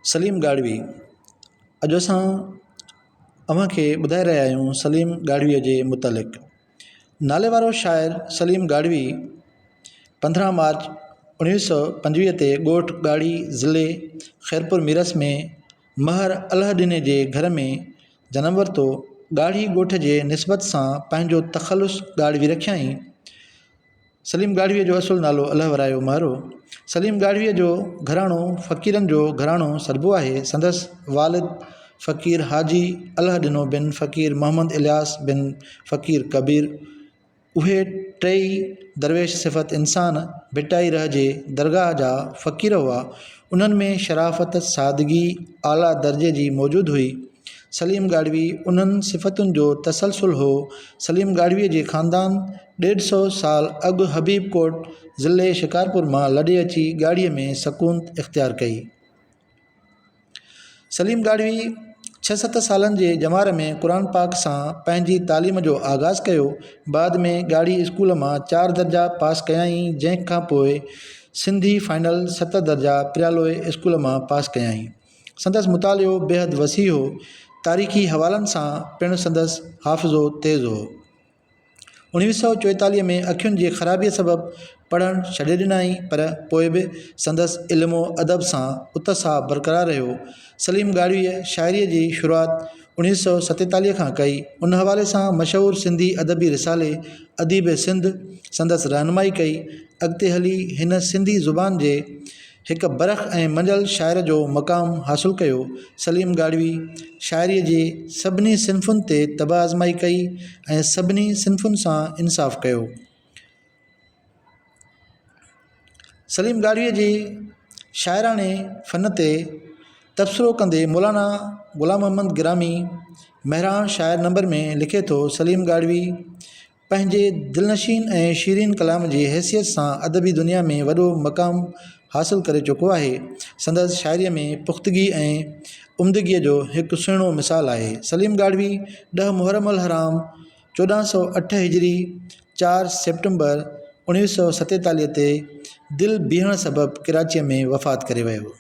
سليم ڳاڙهوي، اڄ اسان اوهان کي ٻڌائي رهيا آهيون سليم ڳاڙهويء جي متعلق. ناليوارو شاعر سليم ڳاڙهوي 15 مارچ 1925 تي ڳوٺ ڳاڙهي ضلعي خيرپور ميرس ۾ مهر الهه ڏني جي گهر ۾ جنم ورتو. ڳاڙهي ڳوٺ جي نسبت سان پنهنجو تخلص ڳاڙهوي رکيائين. سليم ڳاڙهويء جو اصل نالو الهه ورايو مهر هو. سليم ڳاڙهويء جو گهراڻو فقيرن جو گهراڻو سڏبو آهي. سندس والد فقير حاجي الهه ڏنو بن فقير محمد الياس بن فقير ڪبير، اهي ٽيئي درويش صفت انسان ڀٽائي رح جي درگاهه جا فقير هئا. انهن ۾ شرافت، سادگي اعليٰ درجي جي موجود هئي. سليم ڳاڙهوي انهن صفتن جو تسلسل هو. سليم ڳاڙهويء جي خاندان ڏيڍ سئو سال اڳ حبيب ڪوٽ ضلعي شڪارپور مان لڏي اچي ڳاڙهي ۾ سڪونت اختيار ڪئي. سليم ڳاڙهوي ڇهه ست سالن جي ڄمار ۾ قرآن پاڪ سان پنهنجي تعليم جو آغاز ڪيو. بعد ۾ ڳاڙهي اسڪول مان چار درجا پاس ڪيائين جنهن کان پوء سنڌي فائنل ست درجا پريالوء اسڪول مان پاس ڪيائين. سندس مطالعو بيحد وسيع هو. تاريخي حوالن سان پڻ سندس حافظو تيز هو. 1944 ۾ اکين جي خرابيء سبب پڙهڻ ڇڏي ڏنائين پر پوء به سندس علم و ادب سان اتساهه برقرار رهيو. سليم ڳاڙهويء شاعريء جي شروعات 1947 کان ڪئي. ان حوالي سان مشهور سنڌي ادبي رسالي اديب سنڌ سندس رهنمائي ڪئي. اڳتي هلي هن سنڌي زبان جي هڪ برک ۽ مڃيل شاعر جو مقام حاصل ڪيو. سليم ڳاڙهوي شاعريء جي سڀني صنفن تي طبع آزمائي ڪئي ۽ سڀني صنفن سان انصاف ڪيو. سليم ڳاڙهوي جي شاعراڻي فن تي تبصرو ڪندي مولانا غلام محمد گرامي مهراڻ شاعر نمبر ۾ لکي ٿو، سليم ڳاڙهوي پنهنجي دلنشين ۽ شيرين ڪلام جي حيثيت سان ادبي دنيا ۾ وڏو مقام حاصل ڪري چڪو آهي. سندس شاعريء ۾ پختگي ۽ عمدگيء جو هڪ سهڻو مثال آهي. سليم ڳاڙهوي ڏهه محرم الحرام 1408 هجري چار سيپٽمبر 1947 تي دل بيهڻ سبب ڪراچيء ۾ وفات ڪري ويو.